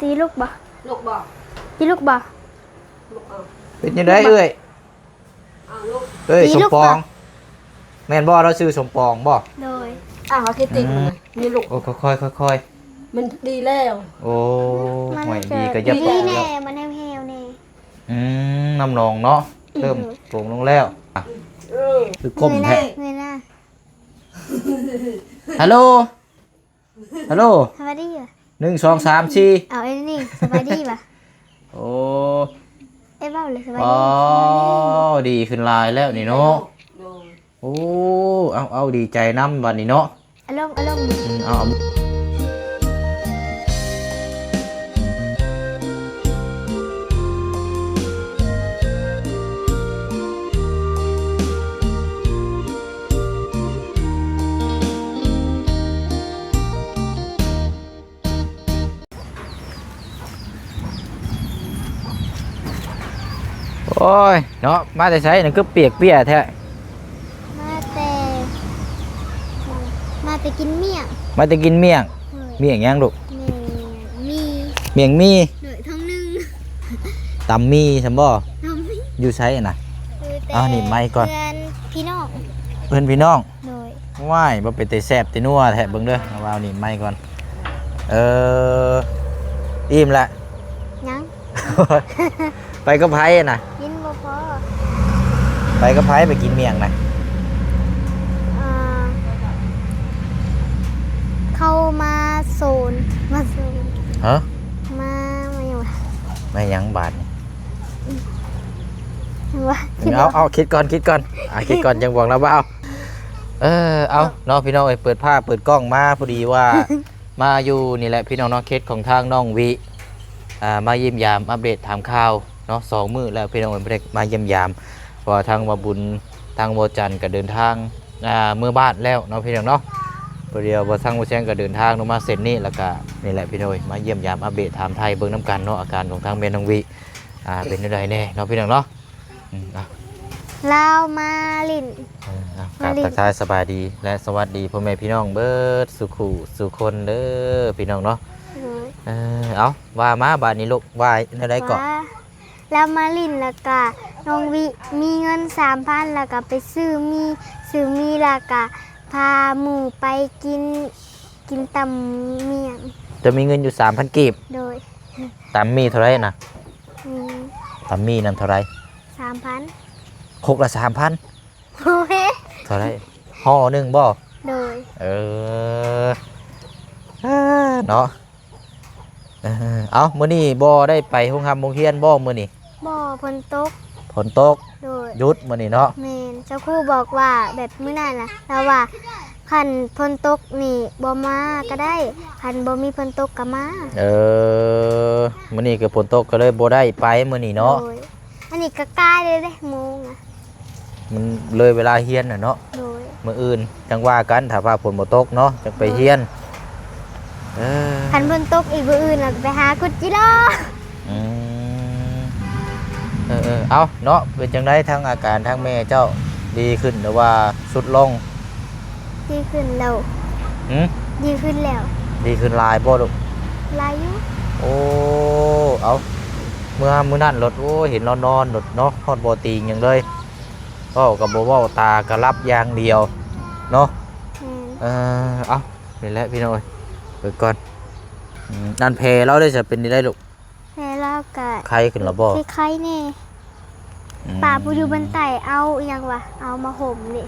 ຕີລູກບໍ່? ລູກບໍ່? ຕີລູກບໍ່? ລູກເອົາ. ເປັນຈັ່ງໃດເອື້ອຍ? ເອົາລູກ. ເອີຍ ຕີລູກບໍ່? ສົມປອງ ແມ່ນບໍ່? ລາວຊື່ສົມປອງບໍ່? ໂດຍ. ອ້າວ ເຮັດຕິດ ອືມ ມີລູກ. ໂອ້ ຄ່ອຍໆ ຄ່ອຍໆ ມັນດີແລ້ວ. ໂອ້ ມັນ ຫ້ວຍ ກໍ ດີກໍຢ່າ ດີແນ່ ມັນແຫ້ວໆແນ່. ອືມ ນ້ຳໜອງເນາະ ເລີ່ມ ອືມ ໂປ່ງລົງແລ້ວ. ຄືຄົມແທ້ ເງີຍໜ້າ ເງີຍໜ້າ. ຮັລໂຫຼ ຮັລໂຫຼ ສະບາຍດີ ໜຶ່ງ ສອງ ສາມ ສີ່ ເອົາ ເອັນນີ້ ສະບາຍດີຫວາ? ໂອ້ ເອີ ເວົ້າເລີຍ ສະບາຍດີ. ອໍ ສະບາຍດີ ດີຂຶ້ນຫຼາຍແລ້ວນີ້ເນາະ. ໂດຍ. ໂອ້ ເອົາ ເອົາ ດີໃຈນຳບັດນີ້ເນາະ. ອາລົມ ອາລົມ ອືມ ເອົາ ເອົາ. ໂອ້ຍ ເນາະ ມາແຕ່ໃສນີ້ ຄືປຽກເປຍແທ້? ມາແຕ່ ມາແຕ່ກິນໝ້ຽງ. ມາແຕ່ກິນໝ້ຽງ. ໂດຍ. ໝ້ຽງຫຍັງລູກ? ໝ້ຽງໝີ່. ໝ້ຽງໝີ່. ໂດຍ ຖົງໜຶ່ງ. ຕຳໝີ່ຊັ້ນບໍ່? ຕຳໝີ່. ຢູ່ໃສນະ? ຢູ່ແຕ່ ເອົາ ໜີບໄມກ່ອນ. ເພື່ອນພີ່ນ້ອງ. ເພື່ອນພີ່ນ້ອງ. ໂດຍ. ວ້າຍ ບໍ່ເປັນແຕ່ແຊບແຕ່ນົວແທ້ ເບິ່ງເດີ ເອົາ ເອົາ ໜີບໄມກ່ອນ. ເອີ ອີ່ມລະ? ຍັງ. ໄປກັບໃຜນະ? ກິນບໍ່ພໍ. ໄປກັບໃຜ ໄປກິນໝ້ຽງນະ? ເອີ ເຂົາມາໂຊນ ມາໂຊນ. ຮະ? ມາ ມາຫຍັງຫວາ? ມາຫຍັງບາດນີ້? ຫຍັງຫວາ? ເອົາ ເອົາ ຄິດກ່ອນ ຄິດກ່ອນ ອ່າ ຄິດກ່ອນຈັ່ງບອກລະວ່າ. ເອີ ເອົາເນາະ ພີ່ນ້ອງເອີຍ ເປີດພາບເປີດກ້ອງມາ ພໍດີວ່າມາຢູ່ນີ້ແຫຼະ ພີ່ນ້ອງເນາະ ເຂດຂອງທາງນ້ອງວິ ອ່າ ມາຢ້ຽມຢາມອັບເດດຖາມຂ່າວເນາະ ສອງມື້ແລ້ວ ພີ່ນ້ອງເອີຍ ບໍ່ໄດ້ມາຢ້ຽມຢາມ ເພາະວ່າທາງບ່າວບຸນ ທາງບ່າວຈັນກໍເດີນທາງ ອ່າ ເມືອບ້ານແລ້ວເນາະ ພີ່ນ້ອງເນາະ. ພໍດີວ່າທາງບ່າວແຊງກໍເດີນທາງລົງມາເສັ້ນນີ້ ແລ້ວກໍນີ້ແຫຼະ ພີ່ນ້ອງເອີຍ ມາຢ້ຽມຢາມອັບເດດຖາມໄທເບິ່ງນຳກັນເນາະ ອາການຂອງທາງແມ່ນ້ອງວິ ອ່າ ເປັນຈັ່ງໃດແດ່ເນາະ ພີ່ນ້ອງເນາະ. ອືມ ອ່ະ ລາວມາຫຼິ້ນ ເອີ ອ່ະ ມາຫຼິ້ນ ກາບທັກທາຍສະບາຍດີ ແລະ ສະຫວັດດີພໍ່ແມ່ພີ່ນ້ອງເບິດສູ່ຄູ່ສູ່ຄົນເດີ ພີ່ນ້ອງເນາະ. ໂດຍ. ເອີ ເອົາ ວ່າມາບາດນີ້ລູກ ວ່າແນວໃດເກາະ? ວ່າ ລາວມາຫຼິ້ນ ແລ້ວກະນ້ອງວິມີເງິນສາມພັນ ແລ້ວກະໄປຊື້ໝີ່ ຊື້ໝີ່ ແລ້ວກະພາໝູ່ໄປກິນ ກິນຕຳໝ້ຽງ. ເຈົ້າມີເງິນຢູ່ສາມພັນກີບ? ໂດຍ. ຕຳໝີ່ເທົ່າໃດນະ? ອືມ ຕຳໝີ່ນັ້ນເທົ່າໃດ? ສາມພັນ. ຄົກລະສາມພັນ? ໂອ້ຍ ເທົ່າໃດ? ຫໍ່ໜຶ່ງບໍ່? ໂດຍ. ເອີ ເອີ ເນາະ. ເອີ ເອົ້າ ມື້ນີ້ບໍ່ໄດ້ໄປໂຮງຮ່ຳໂຮງຮຽນບໍ່ມື້ນີ້? ບໍ່ ຝົນຕົກ. ຝົນຕົກ? ໂດຍ. ຢຸດມື້ນີ້ເນາະ? ແມ່ນ. ເຈົ້າຄູບອກວ່າແບບມື້ນັ້ນນະ ລາວວ່າຄັນຝົນຕົກນີ້ບໍ່ມາກໍໄດ້ ຄັນບໍ່ມີຝົນຕົກກໍມາ. ເອີ ມື້ນີ້ກໍຝົນຕົກກໍເລີຍບໍ່ໄດ້ໄປມື້ນີ້ເນາະ? ໂດຍ. ອັນນີ້ກໍກາຍເລີຍເດ້ ໂມງນະ ມັນເລີຍເວລາຮຽນນະເນາະ. ໂດຍ. ມື້ອື່ນຈັ່ງວ່າກັນ ຖ້າວ່າຝົນບໍ່ຕົກເນາະ ຈັ່ງໄປຮຽນ. ໂດຍ. ເອີ ຄັນຝົນຕົກອີກມື້ອື່ນລະໄປຫາຂຸດຈິລໍ. ອືມ ເອີໆ ເອົ້າເນາະ ເປັນຈັ່ງໃດທາງອາການທາງແມ່ເຈົ້າ ດີຂຶ້ນຫຼືວ່າຊຸດລົງ? ດີຂຶ້ນແລ້ວ. ຫື? ດີຂຶ້ນແລ້ວ. ດີຂຶ້ນຫຼາຍບໍ່ລູກ? ຫຼາຍຢູ່. ໂອ້ ເອົ້າ ເມື່ອມື້ນັ້ນໂລດ ໂອ້ ເຫັນລາວນອນໂລດເນາະ ຮອດບໍ່ຕີງຫຍັງເລີຍ ເວົ້າກໍບໍ່ເວົ້າ ຕາກໍຫຼັບຢ່າງດຽວເນາະ. ແມ່ນ. ເອີ ເອົ້າ ນີ້ແຫຼະພີ່ນ້ອງເອີຍ ເບິ່ງກ່ອນ. ອືມ ອັນແຜລາວເດ້ຊະ ເປັນຈັ່ງໃດລູກ? ແຜລາວກະໄຄຂຶ້ນລະບໍ່? ໄຄໆແດ່. ອືມ ປ້າຜູ້ຢູ່ບ້ານໃຕ້ເອົາອີ່ຫຍັງຫວາ ເອົາມາຫົ່ມນີ້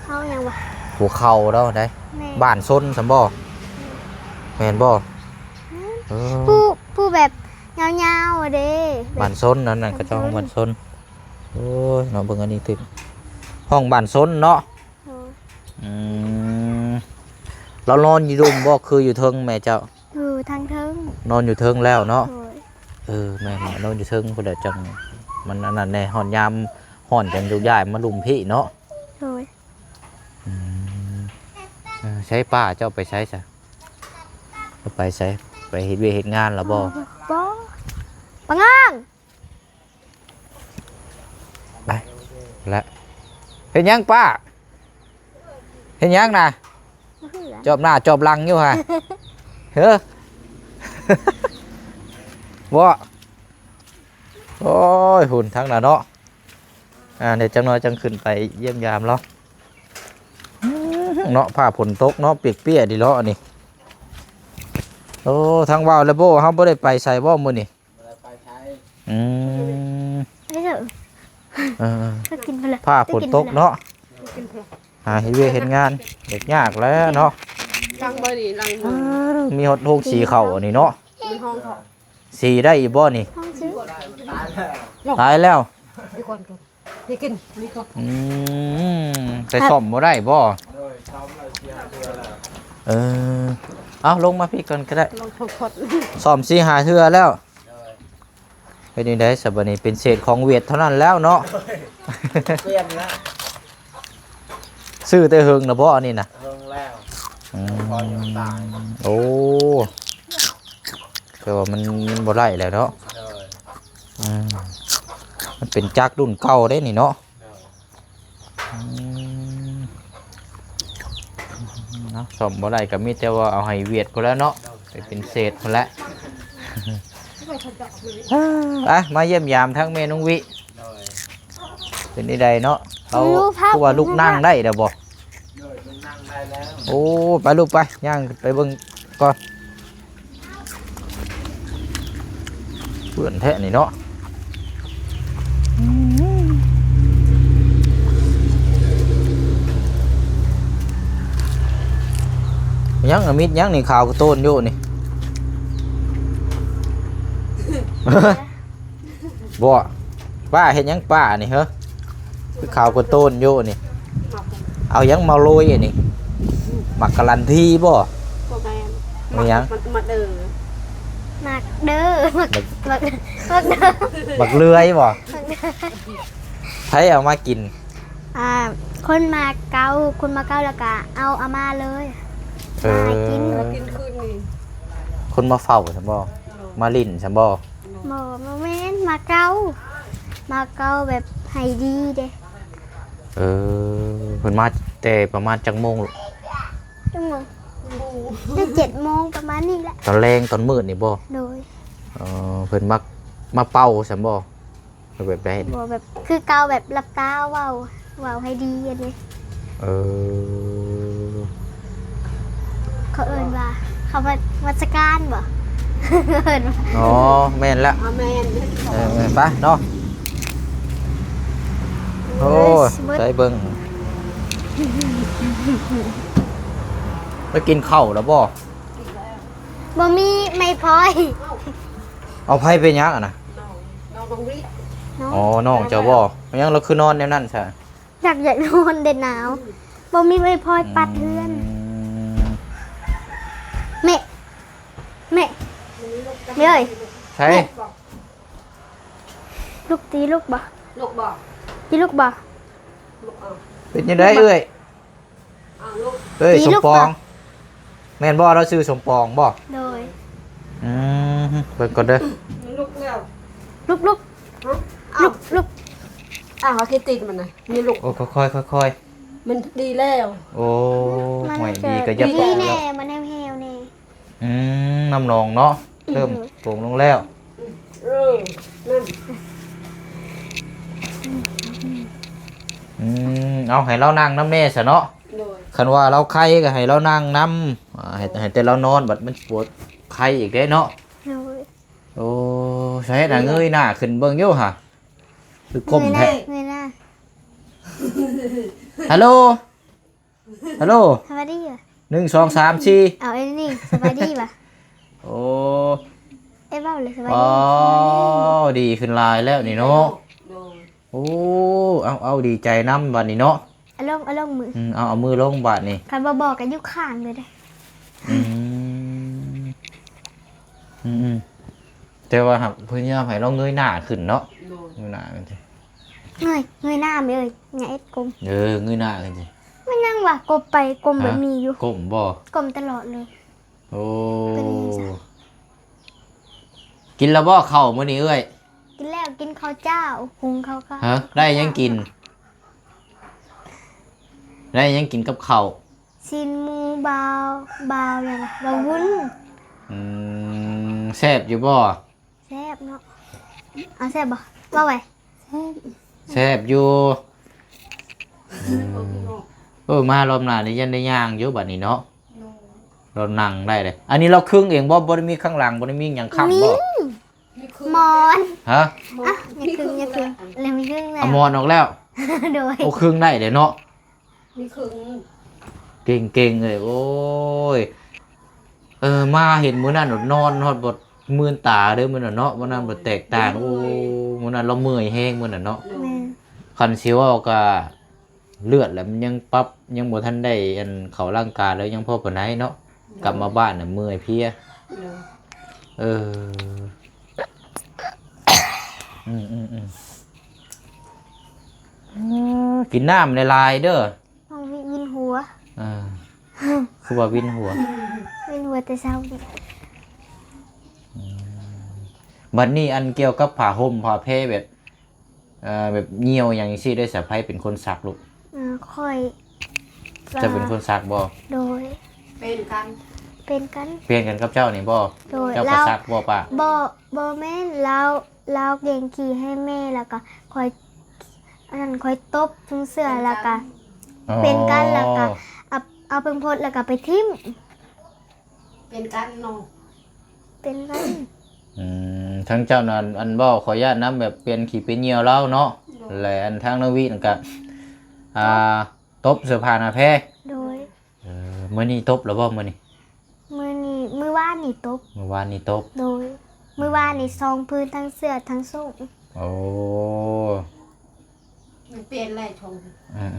ເອົາອີ່ຫຍັງຫວາ ຫົວເຂົ່າລາວໃດ. ແມ່ນ. ບ້ານຊົນຊັ້ນບໍ່? ແມ່ນບໍ່? ແມ່ນ. ເອີ ຜູ້ ຜູ້ແບບຍາວໆເດ້ ບ້ານຊົນນັ້ນນະ ບ້ານຊົນ ເຂົາເຈົ້າຮ້ອງບ້ານຊົນ. ໂອ້ຍເນາະ ເບິ່ງອັນນີ້ຖືກ ຫ້ອງບ້ານຊົນເນາະ. ໂດຍ. ອືມ ລາວນອນຢູ່ລຸ່ມບໍ່ ຄືຢູ່ເທິງແມ່ເຈົ້າ? ຢູ່ທາງເທິງ. ນອນຢູ່ເທິງແລ້ວເນາະ. ໂດຍ. ເອີ ແມ່ນ ນອນຢູ່ເທິງພຸ້ນແຫຼະ ຈັ່ງມັນອັນນັ້ນແດ່ ຮອດຍາມຮ້ອນຈັ່ງຍົກຍ້າຍມາລຸ່ມພີ້ເນາະ. ໂດຍ. ອືມ ເອີ ໃສປ້າເຈົ້າໄປໃສຊະ? ໄປໃສ? ໄປເຮັດວຽກເຮັດງານລະບໍ່? ບໍ່ ປະງາງ. ໄປລະ ເຮັດຫຍັງປ້າ? ເຮັດຫຍັງນະ? ຈອບໜ້າຈອບຫຼັງຢູ່ຫະ? ເຮີ ເຮີ ເຮີ. ບໍ່? ໂອ້ຍ ພຸ້ນທາງນັ້ນເນາະ. ອ່າ ດຽວຈັກໜ້ອຍຈັ່ງຂຶ້ນໄປຢ້ຽມຢາມລາວ. ເນາະ ຟ້າຝົນຕົກເນາະ ປຽກໆ ດີເນາະອັນນີ້. ໂອ້ ທາງວ່າວແລະໂບ ເຮົາບໍ່ໄດ້ໄປໃສບໍ່ມື້ນີ້? ບໍ່ໄດ້ໄປໃສ. ອືມ ໄປເຖາະ. ເອີ ໄປກິນພຸ້ນລະ ຟ້າຝົນຕົກເນາະ. ໄປກິນພຸ້ນລະ ຫາເຮັດວຽກເຮັດງານ ເຮັດຍາກແລ້ວເນາະ. ຫຼັງບໍ່ນີ້ ຫຼັງ ອ້າວ ມີຮອດໂຮງສີເຂົ້າອັນນີ້ເນາະ. ມັນຫ້ອງເຂົາ ສີໄດ້ອີກບໍ່ນີ້? ຕາຍແລ້ວ ຕາຍແລ້ວ. ໄປກ່ອນ ໄປກິນ ໄປກ່ອນ. ອືມ ໄປສ້ອມບໍ່ໄດ້ບໍ່? ໂດຍ ສ້ອມແລ້ວເສຍເທື່ອແລ້ວ. ເອີ ເອົາ ລົງມາພີ້ກ່ອນກໍໄດ້ ລົງ ສ້ອມສີ່ຫ້າເທື່ອແລ້ວ. ໂດຍ ເຮັດຈັ່ງໃດສະບາດນີ້ ເປັນເສດຂອງຫວຽດເທົ່ານັ້ນແລ້ວເນາະ. ໂດຍ ປ່ຽນແລ້ວ. ຊື້ແຕ່ເຫິງລະບໍ່ອັນນີ້ນະ? ເຫິງແລ້ວ. ອືມ ພໍຍັງຕາຍ. ໂອ້ ແປວ່າມັນ ມັນບໍ່ໄດ້ແລ້ວເນາະ. ໂດຍ ອືມ ມັນເປັນຈັກລຸ້ນເກົ່າເດ້ນີ້ເນາະ. ໂດຍ ອືມ ເນາະ ສ້ອມບໍ່ໄດ້ກໍມີແຕ່ວ່າເອົາໃຫ້ຫວຽດພຸ້ນແຫຼະເນາະ. ໂດຍ ໄປເປັນເສດພຸ້ນແຫຼະ. ອ່ະ ມາຢ້ຽມຢາມທັງແມ່ນ້ອງວິ. ໂດຍ ເປັນໃດເນາະ? ເອົາ ຄືວ່າລຸກນັ່ງໄດ້ແລ້ວບໍ່? ໂດຍ ລຸກນັ່ງໄດ້ແລ້ວ. ໂອ້ ໄປລູກໄປ ຍ່າງໄປເບິ່ງກ່ອນ. ເປື້ອນແທ້ນີ້ເນາະ. ຫຍັງ ອາມິດ ຫຍັງນີ້ ຂາວກະໂຕນຢູ່ນີ້? ບໍ່ ປ້າເຮັດຫຍັງປ້ານີ້ເຮີ? ຄືຂາວກວ່າໂຕນຢູ່ນີ້. ເອົາຫຍັງມາໂລຍອັນນີ້? ໝາກກະລັນທີບໍ່? ບໍ່ແມ່ນ. ມີຫຍັງ? ໝາກ ໝາກເດີ ໝາກເດີ ໝາກ ໝາກ ໝາກເດືອຍ ໝາກເດືອຍບໍ່? ໝາກເດືອຍ. ໃຜເອົາມາກິນ? ອ່າ ຄົນມາເກົາ ຄົນມາເກົາແລ້ວກະເອົາ ເອົາມາເລີຍ. ເອີ ມາໃຫ້ກິນ ມາກິນຄືນນີ້. ຄົນມາເຝົ້າຊັ້ນບໍ່? ມາຫຼິ້ນຊັ້ນບໍ່? ບໍ່ ບໍ່ແມ່ນ ມາເກົາ ມາເກົາແບບໃຫ້ດີເດ້. ເອີ ເພິ່ນມາແຕ່ປະມານຈັກໂມງລູກ? ຈັກໂມງ? ແຕ່ເຈັດໂມງປະມານນີ້ແຫຼະ. ຕອນແລງຕອນມືດນີ້ບໍ່? ໂດຍ. ເອີ ເພິ່ນມາ ມາເປົ່າຊັ້ນບໍ່? ແບບໃດ? ບໍ່ ແບບຄືເກົ່າ ແບບຫຼັບຕາເວົ້າ ເວົ້າໃຫ້ດີອັນນີ້. ເອີ ເຂົາເອີ້ນວ່າ ເຂົາມາ ມາສະການບໍ່? ເອີ້ນວ່າ ອໍ ແມ່ນລະ. ອໍ ແມ່ນ. ເອີ ເອີ ໄປເນາະ. ໂອ້ຍ ໄປເບິ່ງ ໄປກິນເຂົ້າແລ້ວບໍ່? ບໍ່ມີໄມ້ພອຍ. ເອົາ ໃຜເປັນຫຍັງຫັ້ນນະ? ນ້ອງ ນ້ອງນ້ອງວິ. ອໍ ນ້ອງເຈົ້າບໍ່? ເປັນຫຍັງລາວຄືນອນແນວນັ້ນຊະ? ຢາກ ຢາກນອນແຕ່ໜາວ ບໍ່ມີໄມ້ພອຍປັດເຮືອນ. ອືມ ແມ່ ແມ່ ແມ່ເອີຍ ໃສ? ແມ່ ລູກຕີລູກບໍ່? ລູກບໍ່? ຕີລູກບໍ່? ລູກ ເອົາ ເປັນຈັ່ງໃດເອື້ອຍ? ເອີຍ ສົມປອງ ແມ່ນບໍ່? ລາວຊື່ສົມປອງບໍ່? ໂດຍ. ອືມ ເບິ່ງກ່ອນເດີ. ລຸກແລ້ວ ລຸກ ລຸກ ລຸກ ລຸກ. ອ້າວ ເອົາຂີ້ຕີນມັນນະ ມີລຸກ. ໂອ້ ຄ່ອຍໆ ຄ່ອຍໆ ມັນດີແລ້ວ. ໂອ້ ຫ້ອຍ ດີກໍຢ່າ ດີແນ່ ມັນແຫ້ວໆແນ່. ອືມ ນ້ຳໜອງເນາະ ເລີ່ມໂປ່ງລົງແລ້ວ. ເອີ ນັ້ນ ອືມ ເອົາ ໃຫ້ລາວນັ່ງນຳແດ່ຊະເນາະ. ໂດຍ. ຄັນວ່າລາວໄຄກໍໃຫ້ລາວນັ່ງນຳ ອ່າ ໃຫ້ ໃຫ້ແຕ່ລາວນອນ ບັດມັນປວດໄຄອີກເດ້ເນາະ. ໂດຍ. ໂອ້ ໃສນະ ເງີຍໜ້າຂຶ້ນເບິ່ງຢູ່ຫະ ຄືກົ້ມແທ້. ເງີຍໜ້າ ເງີຍໜ້າ. ຮັລໂຫຼ ຮັລໂຫຼ ສະບາຍດີຫວະ? ໜຶ່ງ ສອງ ສາມ ສີ່ ເອົາ ອັນນີ້ ສະບາຍດີຫວະ? ໂອ້ ເອີ ເວົ້າເລີຍ ສະບາຍດີ. ອໍ ສະບາຍດີ ດີຂຶ້ນຫຼາຍແລ້ວນີ້ເນາະ. ໂດຍ. ໂອ້ ເອົາ ເອົາ ດີໃຈນຳບາດນີ້ເນາະ. ເອົາລົງ ເອົາລົງມື. ອືມ ເອົາ ເອົາມືລົງບາດນີ້. ຄັນບໍ່ບອກກໍຢູ່ຂ້າງເລີຍເດ້. ອືມ ອືມ ອືມ ແຕ່ວ່າຫາກພະຍາຍາມໃຫ້ລາວເງີຍໜ້າຂຶ້ນເນາະ. ໂດຍ. ເງີຍໜ້າຂຶ້ນ. ເງີຍ ເງີຍໜ້າແມ່ເອີຍ ຢ່າເຮັດກົ້ມ. ເອີ ເງີຍໜ້າຂຶ້ນ. ມັນຍັງວ່າກົ້ມໄປກົ້ມມາມີຢູ່. ກ້ມບໍ່? ກົ້ມຕະຫຼອດເລີຍ. ໂອ້ ເປັນຫຍັງຊະ? ກິນແລ້ວບໍ່ເຂົ້າມື້ນີ້ເອື້ອຍ? ກິນແລ້ວ ກິນເຂົ້າເຈົ້າ ຫຸງເຂົ້າກໍ. ຮະ ໄດ້ຫຍັງກິນ? ໄດ້ຫຍັງກິນກັບເຂົ້າ? ຊີ້ນໝູ ບ່າວ ບ່າວຫຍັງ ບ່າວວຸ້ນ. ອືມ ແຊບຢູ່ບໍ່? ແຊ ເນາະ ເອົາແຊບບໍ່? ເວົ້າໄວ້. ແຊບຢູ່. ເອີ ມາຮອບໜ້ານີ້ຍັງໄດ້ຍ່າງຢູ່ບັດນີ້ເນາະ. ໂດຍ ລາວນັ່ງໄດ້ເດ້. ອັນນີ້ລາວຄຶງເອງບໍ່? ບໍ່ໄດ້ມີຂ້າງຫຼັງ ບໍ່ໄດ້ມີຫຍັງຄ້ຳບໍ່? ມີ ມີຄຶງ ໝອນ. ຮະ? ອ່ະ ມີຄຶງ ມີຄຶງ ແລ້ວມີຄຶງແລ້ວ. ເອົາໝອນອອກແລ້ວ? ໂດຍ. ໂອ້ ຄຶງໄດ້ເດ້ເນາະ. ມີຄຶງ ເກັ່ງໆເລີຍ. ໂອ້ຍ ເອີ ມາເຫັນມື້ນັ້ນນອນຮອດບໍ່ມື່ນຕາເດີ້ ມື້ນັ້ນເນາະ. ມື້ນັ້ນບໍ່ແຕກຕ່າງ. ໂອ້ ມື້ນັ້ນລາວເມື່ອຍແຮງມື້ນັ້ນເນາະ. ແມ່ນ. ຄັນຊິເວົ້າກະເລືອດລະມັນຍັງປັບ ຍັງບໍ່ທັນໄດ້ອັນເຂົ້າຮ່າງກາຍ ແລ້ວຍັງພໍປານໃດເນາະ. ກັບມາບ້ານນະເມື່ອຍເພຍ. ໂດຍ. ເອີ ອືມໆໆ ເອີ ກິນນ້ຳຫຼາຍໆເດີ້. ນ້ອງວິນຫົວ. ເອີ ຄືວ່າວິນຫົວ? ວິນຫົວແຕ່ເຊົ້ານີ້. ອືມ ບັດນີ້ອັນກ່ຽວກັບຜ້າຫົ່ມຜ້າແພແບບ ເອີ ແບບຍ່ຽວຫຍັງຈັ່ງຊີ້ ໄດ້ສະໃຜເປັນຄົນຊັກລູກ? ເອີ ຂ້ອຍ. ເຈົ້າເປັນຄົນຊັກບໍ່? ໂດຍ. ປ່ຽນກັນ ປ່ຽນກັນ ປ່ຽນກັນກັບເຈົ້ານີ້ບໍ່? ໂດຍ. ເຈົ້າກໍຊັກບໍ່ປະ? ບໍ່ ບໍ່ແມ່ນ ລາວ ລາວແກງຂີ້ໃຫ້ແມ່ ແລ້ວກໍຂ້ອຍ ອັນນັ້ນ ຂ້ອຍຕົບເຊິ່ງເສື້ອ ແລ້ວກໍປ່ຽນກັນ ແລ້ວກໍເອົາ ເອົາເບິ່ງພົດ ແລ້ວກໍໄປຖິ້ມ. ເປັນກັນເນາະ ເປັນກັນ. ອືມ ທາງເຈົ້ານັ້ນ ອັນເວົ້າ ຂໍອະນຸຍາດນຳ ແບບປ່ຽນຂີ້ປ່ຽນຍ່ຽວລາວເນາະ. ໂດຍ. ແລະ ອັນທາງນາງວິນກໍ ອ່າ ຕົບເສື້ອຜ້າໜ້າແພ. ໂດຍ. ເອີ ມື້ນີ້ຕົບແລ້ວບໍ່ມື້ນີ້? ມື້ນີ້ ມື້ວານນີ້ຕົບ. ມື້ວານນີ້ຕົບ. ໂດຍ. ມື້ວານນີ້ສອງຜືນ ທັງເສື້ອທັງໂສ້ງ. ໂອ້ ມັນປ່ຽນຫຼາຍຊົງ. ເອີໆໆ.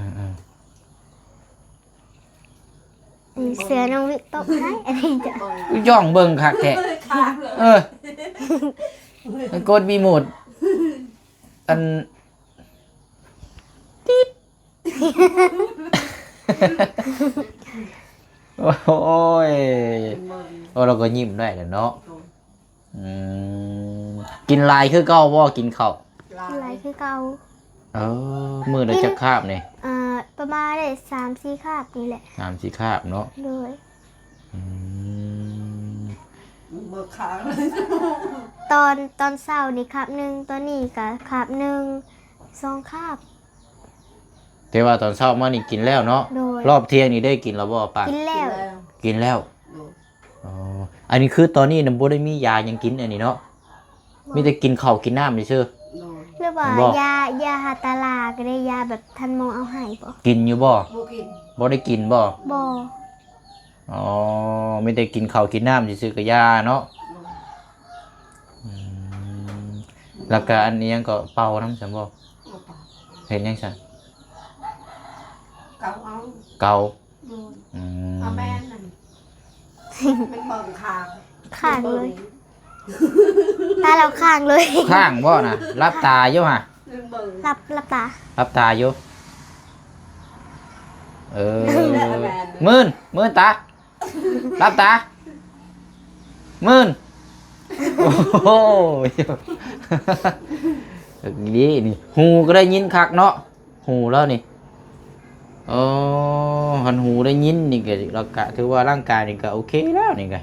ອັນນີ້ເສື້ອນ້ອງວິກຕົບໃຫ້ ອັນນີ້ຈະ ຢ້ອງເບິ່ງຄັກແທ້. ເອີ ມັນກົດຣີໂມດ ອັນ ຕິດ. ໂອ້ຍ ໂອ້ ລາວກໍຍິ້ມໄດ້ແຫຼະເນາະ. ອືມ ກິນຫຼາຍຄືເກົ່າບໍ່? ກິນເຂົ້າຫຼາຍ ຫຼາຍຄືເກົ່າ. ເອີ ມື້ລະຈັກຄາບນີ້? ເອີ ປະມານໄດ້ສາມສີ່ຄາບນີ້ແຫຼະ. ສາມສີ່ຄາບເນາະ. ໂດຍ. ອືມ ບໍ່ຄ້າງເລີຍ. ຕອນ ຕອນເຊົ້ານີ້ຄາບໜຶ່ງ ຕອນນີ້ກະຄາບໜຶ່ງ ສອງຄາບ. ແຕ່ວ່າຕອນເຊົ້າມານີ້ກິນແລ້ວເນາະ. ໂດຍ. ຮອບທ່ຽງນີ້ໄດ້ກິນແລ້ວບໍ່ປາ? ກິນແລ້ວ. ກິນແລ້ວ. ໂດຍ. ອໍ ອັນນີ້ຄືຕອນນີ້ນະບໍ່ໄດ້ມີຢາຫຍັງກິນອັນນີ້ເນາະ. ບໍ່. ມີແຕ່ກິນເຂົ້າກິນນ້ຳຊື່ໆ. ໂດຍ. ຫຼືວ່າ ແມ່ນບໍ່? ຢາ ຢາຫາຕາລາກໍໄດ້ ຢາແບບທ່ານໝໍເອົາໃຫ້ບໍ່? ກິນຢູ່ບໍ່? ບໍ່ກິນ. ບໍ່ໄດ້ກິນບໍ່? ບໍ່. ອໍ ມີແຕ່ກິນເຂົ້າກິນນ້ຳຊື່ໆ ກໍຢາເນາະ. ໂດຍ. ອືມ ແລ້ວກໍອັນອີ່ຫຍັງກໍເປົ່ານຳຊັ້ນບໍ່? ເອົາເປົ່າ. ເຮັດຫຍັງຊັ້ນ? ເກົາເອົາ. ເກົາ. ໂດຍ. ອືມ ເອົາແມ່ນນັ້ນ ມັນເບິ່ງຂ້າງ ຂ້າງເລີຍ. ຕາລາວຄ້າງເລີຍ. ຄ້າງບໍ່ນະ? ຫຼັບຕາຢູ່ຫະ? ມັນເບິ່ງ ຫຼັບ ຫຼັບຕາ ຫຼັບຕາຢູ່. ເອີ ແມ່ນ ມື່ນ ມື່ນຕາ ຫຼັບຕາ ມື່ນ. ໂອ້ຍ ນີ້ ນີ້ ຫູກໍໄດ້ຍິນຄັກເນາະ. ຫູລາວນີ້ ອໍ ຄັນຫູໄດ້ຍິນນີ້ກໍ ລາວກະຖືວ່າຮ່າງກາຍນີ້ກໍໂອເຄແລ້ວນີ້ກະ.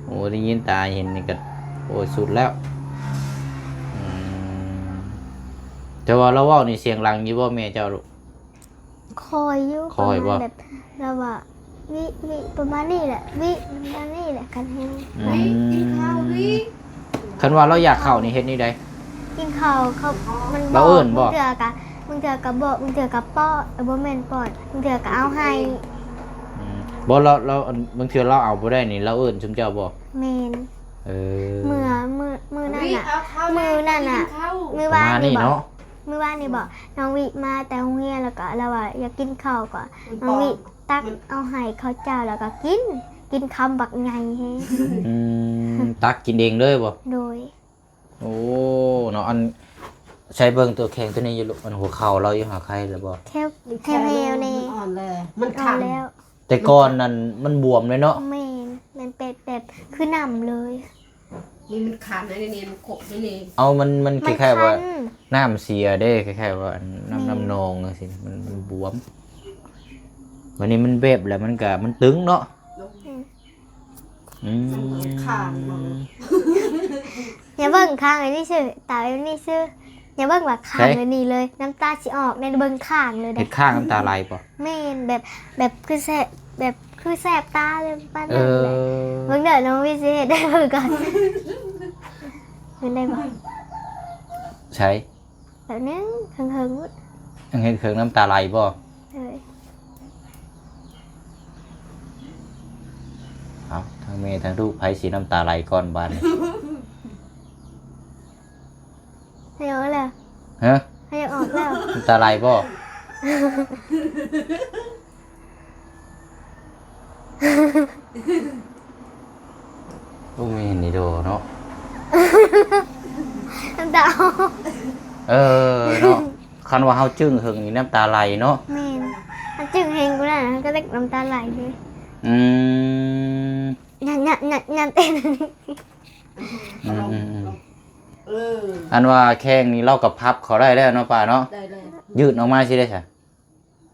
ຫູໄດ້ຍິນ ຕາເຫັນນີ້ກໍ ໂອ້ຍ ສຸດແລ້ວ. ອືມ ແຕ່ວ່າລາວເວົ້ານີ້ສຽງດັງຢູ່ບໍ່ແມ່ເຈົ້າລູກ? ຄ່ອຍຢູ່. ຄ່ອຍບໍ່? ປະມານແບບ ລາວວ່າ ວິ ວິ ປະມານນີ້ແຫຼະ ວິ ປະມານນີ້ແຫຼະ ຄັນແຮງ. ອືມ ວິ ກິນເຂົ້າ ວິ. ຄັນວ່າລາວຢາກເຂົ້ານີ້ເຮັດແນວໃດ? ກິນເຂົ້າ ເຂົ້າ ມັນ ລາວເອີ້ນບໍ່? ບາງເທື່ອກະ ບາງເທື່ອກະບອກ ບາງເທື່ອກະປ້ອນ ເອີ ບໍ່ແມ່ນປ້ອນ ບາງເທື່ອກະເອົາໃຫ້. ອືມ ບໍ່ ລາວ ລາວ ບາງເທື່ອລາວເອົາບໍ່ໄດ້ນີ້ ລາວເອີ້ນຊຸມເຈົ້າບໍ່? ແມ່ນ. ເອີ ເມື່ອ ມື້ ມື້ນັ້ນນະ ມື້ນັ້ນນະ ມື້ວານນີ້ບໍ? ປະມານນີ້ເນາະ. ມື້ວານນີ້ບໍ ນ້ອງວິມາແຕ່ໂຮງຮຽນ ແລ້ວກະລາວວ່າຢາກກິນເຂົ້າ ກະນ້ອງວິຕັກເອົາໃຫ້ເຂົ້າເຈົ້າ ແລ້ວກະກິນ ກິນຄຳບັກໃຫຍ່ແຮງ. ອືມ ຕັກກິນເອງເລີຍບໍ? ໂດຍ. ໂອ້ ເນາະ ອັນ ໃສ່ເບິ່ງຕົວແຂງຕົວນີ້ຢູ່ລູກ ອັນຫົວເຂົ່າລາວຢູ່ຫາໄຄແລ້ວບໍ່? ແຖວ ແຖວແນວນີ້ ມັນອ່ອນແລ້ວ ມັນ ອ່ອນແລ້ວ. ແຕ່ກ່ອນນັ້ນມັນບວມເລີຍເນາະ. ແມ່ນ ແມ່ນ ແບບ ແບບຄືນ້ຳເລີຍ. ນີ້ມັນຄັນ ອັນນີ້ມັນຂົບ ນີ້ ເອົາ ມັນ ມັນ ມັນ ຄ້າຍໆວ່າ ຄັນ ນ້ຳເສຍເດ້ ຄ້າຍໆວ່າ ອັນ ນ້ຳ ແມ່ນ ນ້ຳນອງຈັ່ງຊີ້ ມັນ ມັນບວມ. ບັດນີ້ມັນແບບແລ້ວ ມັນກະ ມັນຕຶງເນາະ. ອືມ ອືມ ມັນຄັນ ມັນ ຢ່າເບິ່ງຂ້າງອັນນີ້ຊື່ ຕາແບບນີ້ຊື່ ຢ່າເບິ່ງວ່າຂ້າງ ໃສ ອັນນີ້ເລີຍ ນ້ຳຕາຊິອອກ ໄດ້ເບິ່ງຂ້າງເລີຍເດ້ ເຮັດຂ້າງນ້ຳຕາໄຫຼບໍ່? ແມ່ນ ແບບ ແບບຄືແສບ ແບບຄືແສບຕາເລີຍປານນັ້ນແຫຼະ. ເອີ ເບິ່ງເດີ ນ້ອງວິຊິເຮັດໃຫ້ເບິ່ງກ່ອນ ເຫັນໄດ້ບໍ່? ໃສ ແບບໜຶ່ງ ເຫິງໆ ຍັງເຮັດເຄື່ອງນ້ຳຕາໄຫຼບໍ່? ເອີ ເອົາ ທັງແມ່ທັງລູກ ໃຜຊິນ້ຳຕາໄຫຼກ່ອນບາດນີ້? ໃຫ້ອອກແລ້ວ ຮະ? ໃຫ້ອອກແລ້ວ ນ້ຳຕາໄຫຼບໍ່? ໂອ້ ແມ່ນນີ້ໂດເນາະ ນ້ຳຕາອອກ ເອີເນາະ ຄັນວ່າເຮົາຈຶ້ງເຫິງນີ້ນ້ຳຕາໄຫຼເນາະ. ແມ່ນ ຄັນຈຶ້ງແຮງກວ່ານັ້ນ ເຮົາກໍເລັກນ້ຳຕາໄຫຼເລີຍ. ອືມ ຍານ ຍານ ຍານ ຍານເຕັ້ນ ອືມໆໆ ເອີ ອັນວ່າແຂ້ງນີ້ລາວກໍພັບເຂົ້າໄດ້ແລ້ວເນາະປ້າເນາະ. ໄດ້ແລ້ວ ຢືດອອກມາຊິໄດ້ຊະ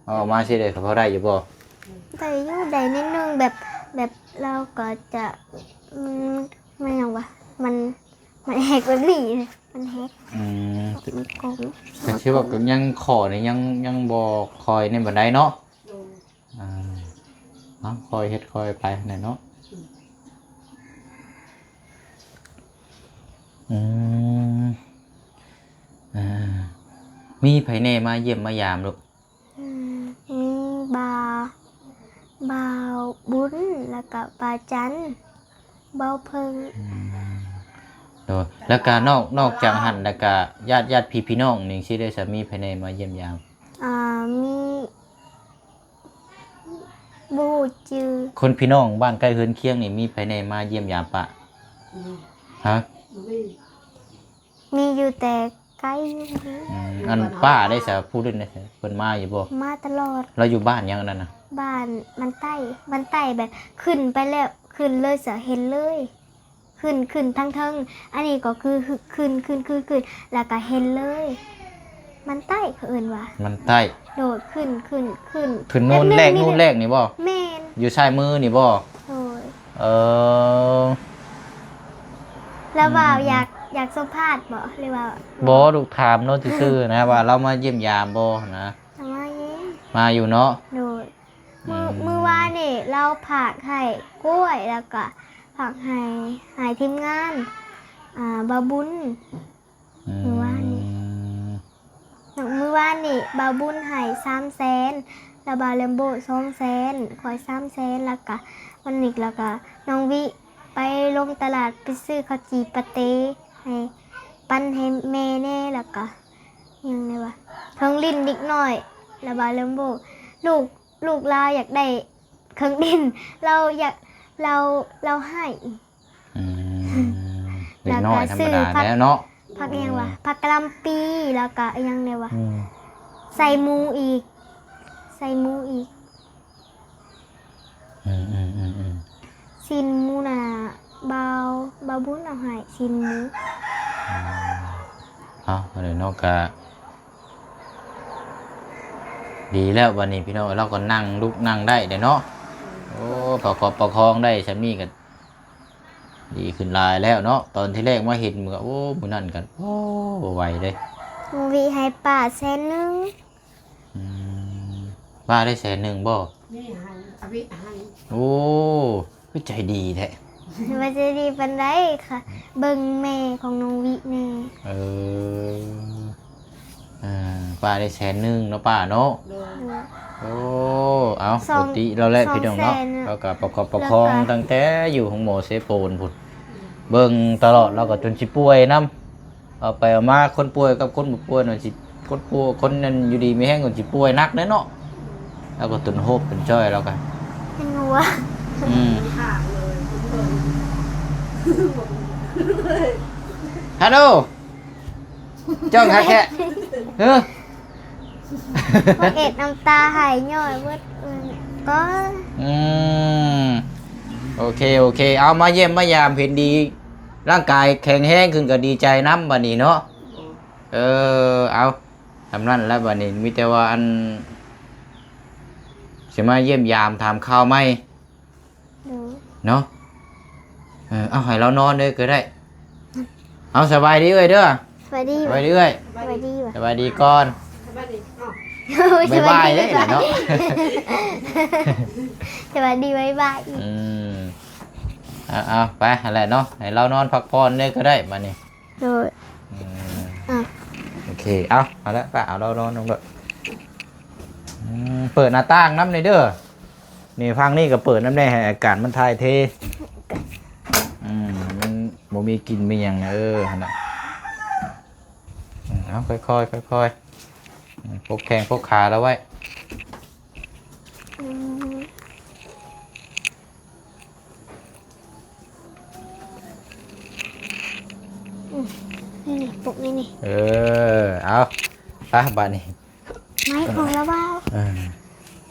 ເອົາອອກມາຊິເດ້ ເຂົາພໍໄດ້ຢູ່ບໍ່? ໄດ້ຢູ່ ໄດ້ນິດໜຶ່ງ ແບບ ແບບລາວກໍຈະ ມັນ ມັນຫຍັງວະ ມັນ ມັນແຮກແບບນີ້ ມັນແຮກ ອືມ ມັນກົງ ກໍຄືວ່າກໍຍັງ ຂໍ້ນີ້ຍັງ ຍັງບໍ່ຄ່ອຍແນ່ປານໃດເນາະ. ໂດຍ ອ່າ ເອົາ ຄ່ອຍເຮັດຄ່ອຍໄປຫັ້ນແຫຼະເນາະ. ອືມ ອືມ ອ່າ ມີໃຜແນ່ມາຢ້ຽມມາຢາມລູກ? ອືມ ມີບ່າວ ບ່າວບຸນ ແລ້ວກະປ້າຈັນ ບ່າວເພິ່ງ. ອືມ ໂດຍ ແລ້ວກະນອກ ນອກຈາກຫັ້ນ ແລ້ວກະຍາດ ຍາດພີ່ ພີ່ນ້ອງນີ້ຊີ້ເດ້ ມີໃຜແນ່ມາຢ້ຽມຢາມ? ອ່າ ມີ ບໍ່ຮູ້ຈື່. ຄົນພີ່ນ້ອງບ້ານໃກ້ເຮືອນຄຽງນີ້ ມີໃຜແນ່ມາຢ້ຽມຢາມປ້າ? ອືມ ຮະ? ບໍ່ມີ. ມີຢູ່ແຕ່ໄກ. ອືມ ອັນປ້າໄດ້ສະ ຜູ້ນັ້ນໄດ້ສະ ເພິ່ນມາຢູ່ບໍ່? ມາຕະຫຼອດ. ລາວຢູ່ບ້ານຫຍັງອັນນັ້ນນະ? ບ້ານ ບ້ານໃຕ້ ບ້ານໃຕ້ ແບບຂຶ້ນໄປແລ້ວ ຂຶ້ນເລີຍສະ ເຫັນເລີຍ ຂຶ້ນ ຂຶ້ນທາງເທິງ. ອັນນີ້ກໍຄື ຂຶ້ນ ຂຶ້ນ ຂຶ້ນ ຂຶ້ນ ແລ້ວກໍເຫັນເລີຍ. ບ້ານໃຕ້ ເຂົາເອີ້ນວ່າ ບ້ານໃຕ້. ໂດຍ ຂຶ້ນ ຂຶ້ນ ຂຶ້ນ ຂຶ້ນໂນນແລກ ໂນນແລກນີ້ບໍ່? ແມ່ນ. ຢູ່ຊ້າຍມືນີ້ບໍ່? ໂດຍ. ເອີ ແລ້ວວ່າ ອືມ ຢາກ ຢາກສຳພາດບໍ່ ຫຼືວ່າ? ບໍ່ ລູກຖາມເນາະ ຊື່ໆນະ ວ່າລາວມາຢ້ຽມຢາມບໍ່ຫັ້ນນະ? ມາຢູ່ ມາຢູ່ເນາະ. ໂດຍ. ມື້ ອືມ ມື້ວານນີ້ລາວຝາກໃຫ້ກ້ວຍ ແລ້ວກະຝາກໃຫ້ ໃຫ້ທີມງານ ອ່າ ບ່າວບຸນ. ອືມ ມື້ວານນີ້ ມື້ວານນີ້ບ່າວບຸນໃຫ້ສາມແສນ ແລ້ວບ່າວແລມໂບສອງແສນ ຂ້ອຍສາມແສນ ແລ້ວກະວັນນີ້ ແລ້ວກະນ້ອງວິໄປລົງຕະຫຼາດໄປຊື້ເຂົ້າຈີ່ປາເຕໃຫ້ ປັນໃຫ້ແມ່ແດ່ ແລ້ວກະຫຍັງແດ່ວະ ເຄື່ອງຫຼິ້ນເດັກນ້ອຍ ແລ້ວບ່າວແລມໂບ ລູກ ລູກລາວຢາກໄດ້ເຄື່ອງຫຼິ້ນ ລາວຢາກ ລາວ ລາວໃຫ້. ອືມ ເດັກນ້ອຍທຳມະດາແລ້ວເນາະ. ແລ້ວກໍຊື້ຜັກ ຜັກຫຍັງວະ ອືມ ຜັກກະຫຼ່ຳປີ ແລ້ວກໍອີ່ຫຍັງແດ່ວະ ອືມ ໃສ່ໝູອີກ ໃສ່ໝູອີກ. ອືມໆໆໆ ຊີ້ນໝູນະ ບ່າວ ບ່າວບຸນເອົາໃຫ້ ຊີ້ນໝູ. ອືມ ເອົາ ບັດນີ້ເນາະ ກະ ດີແລ້ວບັດນີ້ພີ່ນ້ອງ ລາວກໍນັ່ງ ລຸກນັ່ງໄດ້ແລ້ວເນາະ. ໂອ້ ປະຄອບປະຄອງໄດ້ຊ່ຳນີ້ກໍດີຂຶ້ນຫຼາຍແລ້ວເນາະ. ຕອນທີແລກມາເຫັນ ໂອ້ ມື້ນັ້ນກໍ ໂອ້ ບໍ່ໄຫວເດ້. ນ້ອງວິໃຫ້ປ້າແສນໜຶ່ງ. ອືມ ປ້າໄດ້ແສນໜຶ່ງບໍ່? ນີ້ໃຫ້ ອາວິໃຫ້. ໂອ້ ຄືໃຈດີແທ້. ວ່າໃຈດີປານໃດຄະ ເບິ່ງແມ່ຂອງນ້ອງວິແດ່. ເອີ ອ່າ ປ້າໄດ້ແສນໜຶ່ງເນາະປ້າເນາະ. ໂດຍ. ໂອ້ ເອົາ ສອງ ປົກກະຕິລາວແຫຼະ ສອງແສນ ພີ່ນ້ອງເນາະ ລາວກໍປະຄອບປະຄອງ ແລ້ວກໍຕັ້ງແຕ່ຢູ່ໂຮງໝໍເຊໂປນພຸ້ນ ເບິ່ງຕະຫຼອດ ລາວກໍຈົນຊິປ່ວຍນຳ. ເອົາໄປເອົາມາ ຄົນປ່ວຍກັບຄົນບໍ່ປ່ວຍນັ້ນຊິ ຄົນປ່ວຍ ຄົນນັ້ນຢູ່ດີມີແຮງກໍຊິປ່ວຍໜັກເດ້ເນາະ. ແລ້ວກໍຕົນໂຮບເປັນຈ້ອຍ ແລ້ວກໍເປັນຫົວ. ອືມ ຮາໂລ ຈ້ອງຄັກແທ້. ເອີ ພະເອກນ້ຳຕາໄຫ້ຍ້ອຍເບິດ ເອີ ກໍ ອືມ ໂອເຄ ໂອເຄ ເອົາ ມາຢ້ຽມມາຢາມເຫັນດີ ຮ່າງກາຍແຂງແຮງຂຶ້ນກໍດີໃຈນຳບັດນີ້ເນາະ. ເອີ ເອົາ ສ່ຳນັ້ນແຫຼະບັດນີ້ ມີແຕ່ວ່າ ອັນ ຊິມາຢ້ຽມຢາມຖາມຂ່າວໃໝ່ ໂດຍ ເນາະ. ເອີ ເອົາ ໃຫ້ລາວນອນເລີຍກໍໄດ້. ເອົາ ສະບາຍດີເອື້ອຍເດີ ສະບາຍດີ ສະບາຍດີເອື້ອຍ ສະບາຍດີ ສະບາຍດີກ່ອນ ສະບາຍດີ ໂອ້ຍ ບາຍບາຍເດ້ເນາະ ສະບາຍດີ ບາຍບາຍ ອືມ ເອົາໆ ໄປຫັ້ນແຫຼະເນາະ ໃຫ້ລາວນອນພັກຜ່ອນເລີຍກໍໄດ້ບາດນີ້ ໂດຍ ອືມ ອ່ະ ໂອເຄ ເອົາ ເອົາລະ ປ້າເອົາລາວນອນລົງໂລດ ອືມ ເປີດໜ້າຕ່າງນຳແດ່ເດີ ນີ້ ຝັ່ງນີ້ກໍເປີດນຳແດ່ ໃຫ້ອາກາດມັນຖ່າຍເທ ອືມ ມັນບໍ່ມີກິ່ນມີຫຍັງ ເອີ ຫັ້ນນະ ອືມ ເອົາ ຄ່ອຍໆ ຄ່ອຍໆ ອືມ ປົກແຂ້ງປົກຂາລາວໄວ້ ອືມ ອືມ ນີ້ໆ ປົກນີ້ໆ ເອີ ເອົາ ໄປບາດນີ້ ໄມ້ຂອງລາວບ່າວ ເອີ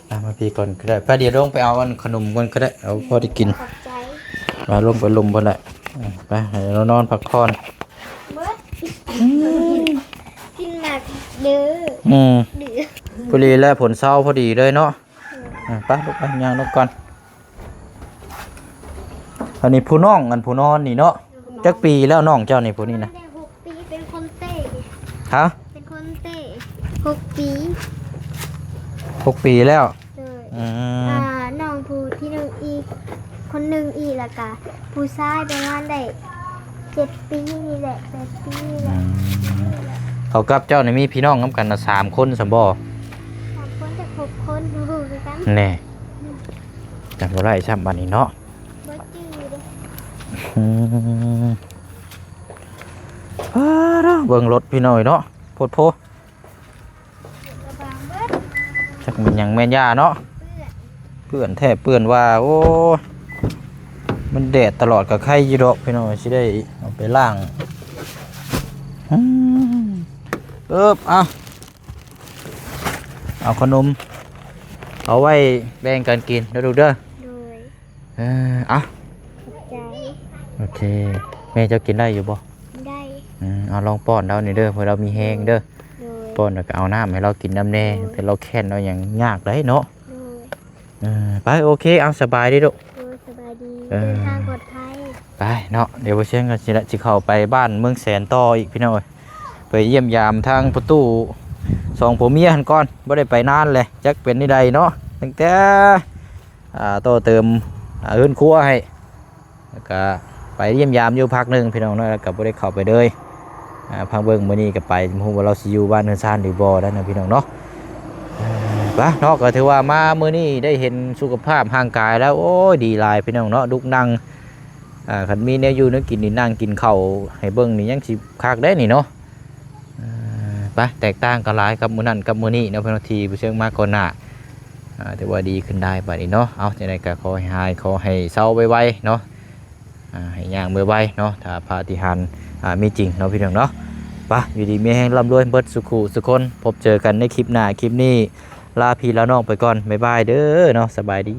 ເອົາມາພີ້ກ່ອນກໍໄດ້ ໄປ ດຽວລົງໄປເອົາອັນຂະໜົມກ່ອນກໍໄດ້ ເອົາພໍໄດ້ກິນ ຂອບໃຈ ມາລົງໄປລຸ່ມພຸ້ນແຫຼະ ເອີ ໄປ ໃຫ້ລາວນອນພັກຜ່ອນ ເບິດ ອືມ ກິນໜັກເດີ ອືມ ດື້ ພໍດີແລ້ວ ຝົນເຊົາພໍດີເລີຍເນາະ ເອີ ເອີ ໄປລູກ ໄປ ຍ່າງລົງກ່ອນ ອັນນີ້ຜູ້ນ້ອງ ອັນຜູ້ນອນນີ້ເນາະ ຈັກປີແລ້ວນ້ອງເຈົ້ານີ້ຜູ້ນີ້ນະ? ໄດ້ຫົກປີ ເປັນຄົນເຕະ ຮະ? ເປັນຄົນເຕະ ຫົກປີ ຫົກປີແລ້ວ ໂດຍ ອືມ ອ່າ ນ້ອງຜູ້ທີໜຶ່ງອີກ ຄົນໜຶ່ງອີກ ແລ້ວກະຜູ້ຊາຍປະມານໄດ້ເຈັດປີນີ້ແຫຼະ ແປດປີນີ້ແຫຼະ ອືມ ເຂົາກັບເຈົ້ານີ້ມີພີ່ນ້ອງນຳກັນນະ ສາມຄົນຊັ້ນບໍ່? ສາມຄົນຈັກຫົກຄົນ ບໍ່ຮູ້ຄືກັນ ແນ່ ຈຳບໍ່ໄດ້ຊ້ຳບາດນີ້ເນາະ ບໍ່ຈື່ເດ້ ອືມ ປາດ ເບິ່ງລົດພີ່ນ້ອງເອີຍເນາະ ໂພດໂພ ຈັກແມ່ນຫຍັງແມ່ນຢາເນາະ ເປື້ອນແທ້ເປື້ອນວ່າ ໂອ້ຍ ມັນແດດຕະຫຼອດກໍໄຄຢູ່ດອກພີ່ນ້ອງ ຊິໄດ້ເອົາໄປລ້າງ ອືມ ເອີບ ເອົາ ເອົາຂະໜົມ ເອົາໄວ້ແບ່ງກັນກິນເດີລູກເດີ ໂດຍ ເອີ ເອົາ ຂອບໃຈ ໂອເຄ ແມ່ເຈົ້າກິນໄດ້ຢູ່ບໍ່? ໄດ້ ອືມ ເອົາລອງປ້ອນລາວນີ້ເດີ ເພື່ອລາວມີແຮງເດີ ໂດຍ ປ້ອນແລ້ວກໍເອົານ້ຳໃຫ້ລາວກິນນຳແດ່ ໂດຍ ແຕ່ລາວແຄ້ນລາວຫຍັງຍາກໄດ໋ເນາະ ໂດຍ ເອີ ໄປ ໂອເຄ ເອົາ ສະບາຍດີລູກ ໂດຍ ສະບາຍດີ ເອີ ເດີນທາງປອດໄພ ໄປເນາະ ດຽວບໍ່ຊຽງກໍຊິລະ ຊິເຂົ້າໄປບ້ານເມືອງແສນຕໍ່ອີກພີ່ນ້ອງເອີຍ ໄປຢ້ຽມຢາມທາງພໍ່ຕູ້ ສອງຜົວເມຍຫັ້ນກ່ອນ ບໍ່ໄດ້ໄປນານແຫຼະ ຈັກເປັນແນວໃດເນາະ ຕັ້ງແຕ່ ອ່າ ຕໍ່ເຕີມ ອ່າ ເຮືອນຄົວໃຫ້ ແລ້ວກະໄປຢ້ຽມຢາມຢູ່ພັກໜຶ່ງພີ່ນ້ອງເນາະ ແລ້ວກະບໍ່ໄດ້ເຂົ້າໄປເລີຍ ອ່າ ພັກເບິ່ງມື້ນີ້ກະໄປ ບໍ່ຮູ້ວ່າລາວຊິຢູ່ບ້ານເຮືອນຊານຫຼືບໍ່ນັ້ນນະພີ່ນ້ອງເນາະ ເອີ ໄປເນາະ ກໍຖືວ່າມາມື້ນີ້ໄດ້ເຫັນສຸຂະພາບຮ່າງກາຍແລ້ວ ໂອ້ຍ ດີຫຼາຍພີ່ນ້ອງເນາະ ລຸກນັ່ງ ອ່າ ຄັນມີແນວຢູ່ແນວກິນນີ້ ນັ່ງກິນເຂົ້າໃຫ້ເບິ່ງນີ້ ຍັງຊິຄັກໄດ໋ນີ້ເນາະ. ເອີ ໄປ ແຕກຕ່າງກັນຫຼາຍກັບມື້ນັ້ນກັບມື້ນີ້ເນາະ ເພື່ອນທີ່ຜູ້ເຊີງມາກ່ອນໜ້າ ອ່າ ຖືວ່າດີຂຶ້ນໄດ້ບາດນີ້ເນາະ. ເອົາ ຈັ່ງໃດກໍຂໍໃຫ້ຫາຍ ຂໍໃຫ້ເຊົາໄວໆເນາະ ອ່າ ໃຫ້ຍ່າງໄວໆເນາະ ຖ້າປາຕິຫານ ອ່າ ມີຈິງເນາະ ພີ່ນ້ອງເນາະ. ໄປ ຢູ່ດີມີແຮງ ລ່ຳລວຍເບິດສູ່ຄູ່ສູ່ຄົນ ພົບເຈີກັນໃນຄລິບໜ້າ ຄລິບນີ້ລາພີ່ລານ້ອງໄປກ່ອນ ບາຍບາຍເດີເນາະ ສະບາຍດີ.